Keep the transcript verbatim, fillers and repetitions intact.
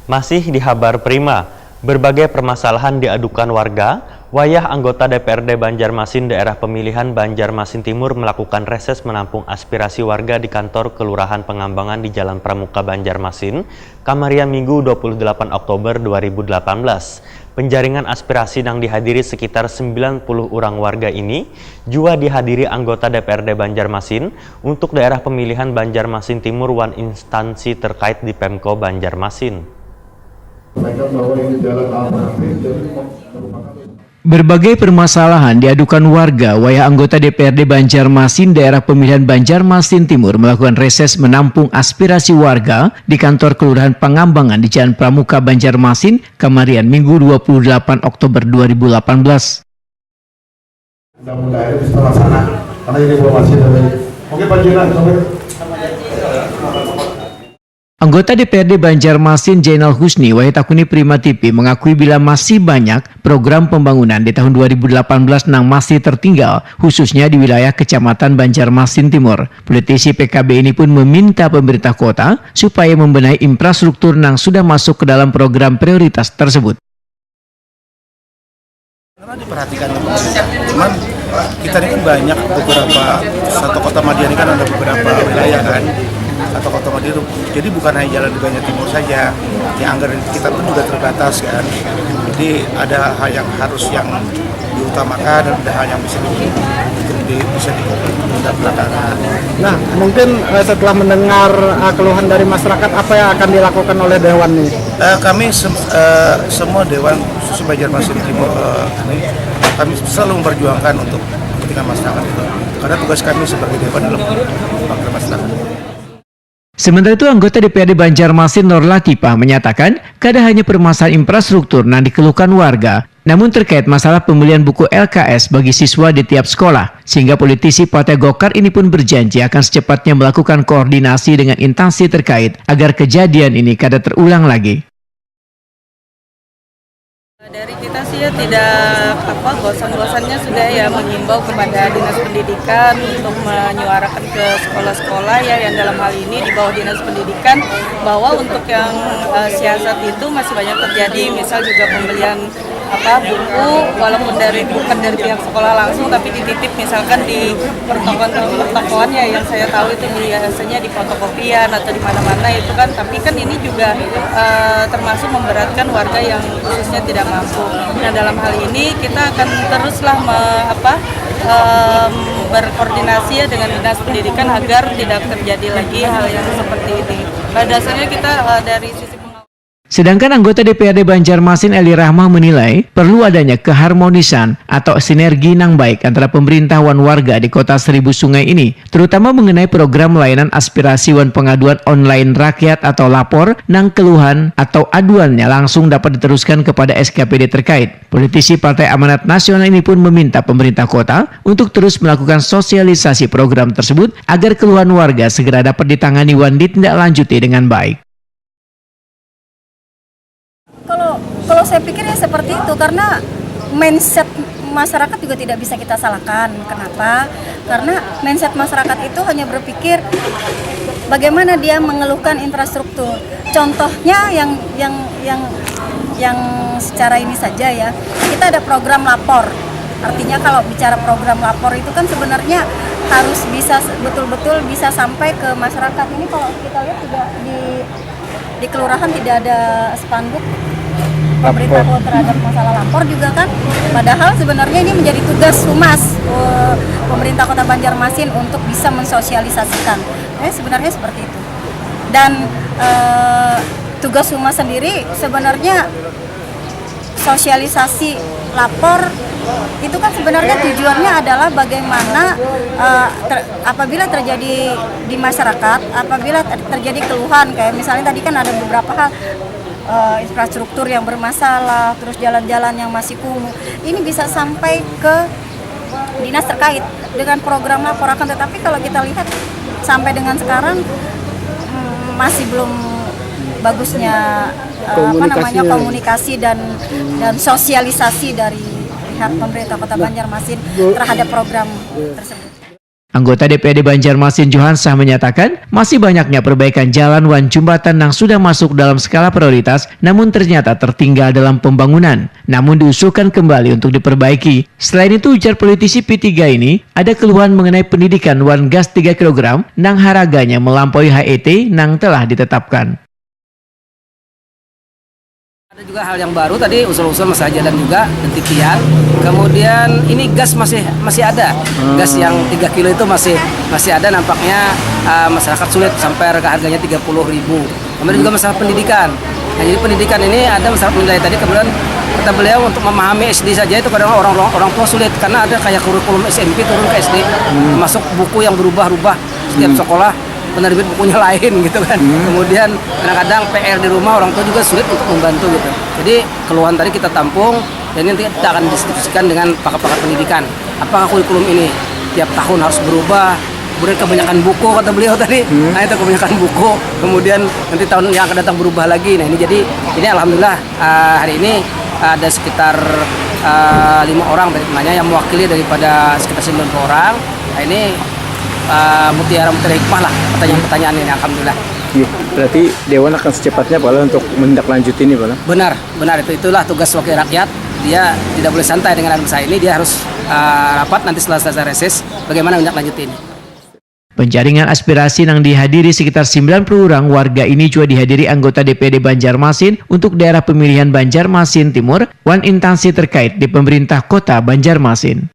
Masih di Habar Prima, berbagai permasalahan diadukan warga, wayah anggota D P R D Banjarmasin daerah pemilihan Banjarmasin Timur melakukan reses menampung aspirasi warga di kantor Kelurahan Pengambangan di Jalan Pramuka Banjarmasin, kamarian Minggu dua puluh delapan Oktober dua ribu delapan belas. Penjaringan aspirasi nang dihadiri sekitar sembilan puluh urang warga ini jua dihadiri anggota D P R D Banjarmasin untuk daerah pemilihan Banjarmasin Timur wan instansi terkait di Pemko Banjarmasin. Berbagai permasalahan diadukan warga wayah anggota D P R D Banjarmasin daerah pemilihan Banjarmasin Timur melakukan reses menampung aspirasi warga di kantor Kelurahan Pangambangan di Jalan Pramuka Banjarmasin, kamarian Minggu dua puluh delapan Oktober dua ribu delapan belas. Mudah-mudahan bisa terlaksana karena ini informasi dari Oke Pak Jenang sampai Anggota D P R D Banjarmasin Jainal Husni wayah takuni Prima T V mengakui bila masih banyak program pembangunan di tahun dua ribu delapan belas nang masih tertinggal, khususnya di wilayah Kecamatan Banjarmasin Timur. Politisi P K B ini pun meminta pemerintah kota supaya membenahi infrastruktur nang sudah masuk ke dalam program prioritas tersebut. Karena diperhatikan, cuman kita ini kan banyak beberapa satu kota Madia ini kan ada beberapa wilayah kan satu kota Madia itu jadi bukan hanya jalan di Banjar Timur saja yang anggaran kita pun juga terbatas kan jadi ada hal yang harus yang diutamakan dan ada hal yang bisa di, di, di bisa ditunda belakangan. Nah, mungkin uh, setelah mendengar uh, keluhan dari masyarakat, apa yang akan dilakukan oleh Dewan nih? Uh, kami sem uh, semua Dewan khusus Banjarmasin Timur uh, ini kami selalu memperjuangkan untuk kepentingan masyarakat itu. Karena tugas kami sebagai Dewan adalah memperjuangkan masyarakat. Sementara itu, anggota D P R D Banjarmasin Nur Latifah menyatakan, kada hanya permasalahan infrastruktur nang dikeluhkan warga, namun terkait masalah pembelian buku L K S bagi siswa di tiap sekolah, sehingga politisi Partai Golkar ini pun berjanji akan secepatnya melakukan koordinasi dengan instansi terkait agar kejadian ini kada terulang lagi. Dari kita sih ya tidak apa bosan-bosannya sudah ya mengimbau kepada dinas pendidikan untuk menyuarakan ke sekolah-sekolah ya yang dalam hal ini di bawah dinas pendidikan bahwa untuk yang uh, siasat itu masih banyak terjadi misal juga pembelian apa buku walaupun dari bukan dari pihak sekolah langsung tapi dititip misalkan di pertokoan pertokoan ya yang saya tahu itu biasanya di fotokopian atau di mana-mana itu kan tapi kan ini juga uh, termasuk memberatkan warga yang khususnya tidak mampu. Nah dalam hal ini kita akan teruslah me, apa um, berkoordinasi ya dengan dinas pendidikan agar tidak terjadi lagi hal yang seperti ini. Pada dasarnya kita uh, dari sisi Sedangkan anggota D P R D Banjarmasin Eli Rahmah menilai perlu adanya keharmonisan atau sinergi nang baik antara pemerintah wan warga di kota Seribu Sungai ini, terutama mengenai program layanan aspirasi wan pengaduan online rakyat atau lapor nang keluhan atau aduannya langsung dapat diteruskan kepada S K P D terkait. Politisi Partai Amanat Nasional ini pun meminta pemerintah kota untuk terus melakukan sosialisasi program tersebut agar keluhan warga segera dapat ditangani wan ditindaklanjuti dengan baik. Kalau kalau saya pikir ya seperti itu karena mindset masyarakat juga tidak bisa kita salahkan. Kenapa? Karena mindset masyarakat itu hanya berpikir bagaimana dia mengeluhkan infrastruktur. Contohnya yang yang yang yang secara ini saja ya. Kita ada program lapor. Artinya kalau bicara program lapor itu kan sebenarnya harus bisa betul-betul bisa sampai ke masyarakat. Ini kalau kita lihat juga di di kelurahan tidak ada spanduk pemberitahuan terhadap masalah lapor juga kan, padahal sebenarnya ini menjadi tugas humas uh, pemerintah kota Banjarmasin untuk bisa mensosialisasikan. Eh, sebenarnya seperti itu. Dan uh, tugas humas sendiri sebenarnya sosialisasi lapor itu kan sebenarnya tujuannya adalah bagaimana uh, ter, apabila terjadi di masyarakat, apabila terjadi keluhan kayak misalnya tadi kan ada beberapa hal uh, infrastruktur yang bermasalah, terus jalan-jalan yang masih kumuh, ini bisa sampai ke dinas terkait dengan program lapor akan tetapi kalau kita lihat sampai dengan sekarang hmm, masih belum bagusnya uh, apa namanya komunikasi dan dan sosialisasi dari pihak pemerintah Kota Banjarmasin terhadap program tersebut. Anggota D P R D Banjarmasin Johansah menyatakan, masih banyaknya perbaikan jalan wan jembatan yang sudah masuk dalam skala prioritas namun ternyata tertinggal dalam pembangunan. Namun diusulkan kembali untuk diperbaiki. Selain itu, ujar politisi P tiga ini, ada keluhan mengenai pendidikan wan gas tiga kilogram nang harganya melampaui H E T nang telah ditetapkan. Ada juga hal yang baru tadi, usul-usul masalah jalan juga, dentikian. Kemudian ini gas masih masih ada. Gas yang tiga kilo itu masih masih ada, nampaknya uh, masyarakat sulit sampai harga harganya tiga puluh ribu. Kemudian juga masalah pendidikan. Nah, jadi pendidikan ini ada masalah penilaian tadi, kemudian kata beliau untuk memahami S D saja itu kadang orang orang, orang tua sulit karena ada kayak kurikulum S M P turun ke S D, termasuk buku yang berubah-ubah setiap sekolah, penerbit bukunya lain gitu kan. Kemudian kadang-kadang P R di rumah orang tua juga sulit untuk membantu gitu. Jadi keluhan tadi kita tampung dan ini nanti kita akan diskusikan dengan pakar-pakar pendidikan. Apakah kurikulum ini tiap tahun harus berubah? Kemudian kebanyakan buku kata beliau tadi. Nah, itu kebanyakan buku. Kemudian nanti tahun yang akan datang berubah lagi. Nah, ini jadi ini alhamdulillah uh, hari ini ada sekitar uh, lima orang dari temannya yang mewakili daripada sekitar sembilan puluh orang. Nah, ini uh, mutiara mutiara hikmah lah pertanyaan-pertanyaan ini, alhamdulillah. Iya, berarti Dewan akan secepatnya Pak untuk menindaklanjuti ini Pak. Benar, benar itu itulah tugas wakil rakyat. Dia tidak boleh santai dengan masalah ini, dia harus uh, rapat nanti setelah selesai reses bagaimana menindaklanjuti ini. Penjaringan aspirasi yang dihadiri sekitar sembilan puluh orang warga ini juga dihadiri anggota D P D Banjarmasin untuk daerah pemilihan Banjarmasin Timur wan instansi terkait di pemerintah kota Banjarmasin.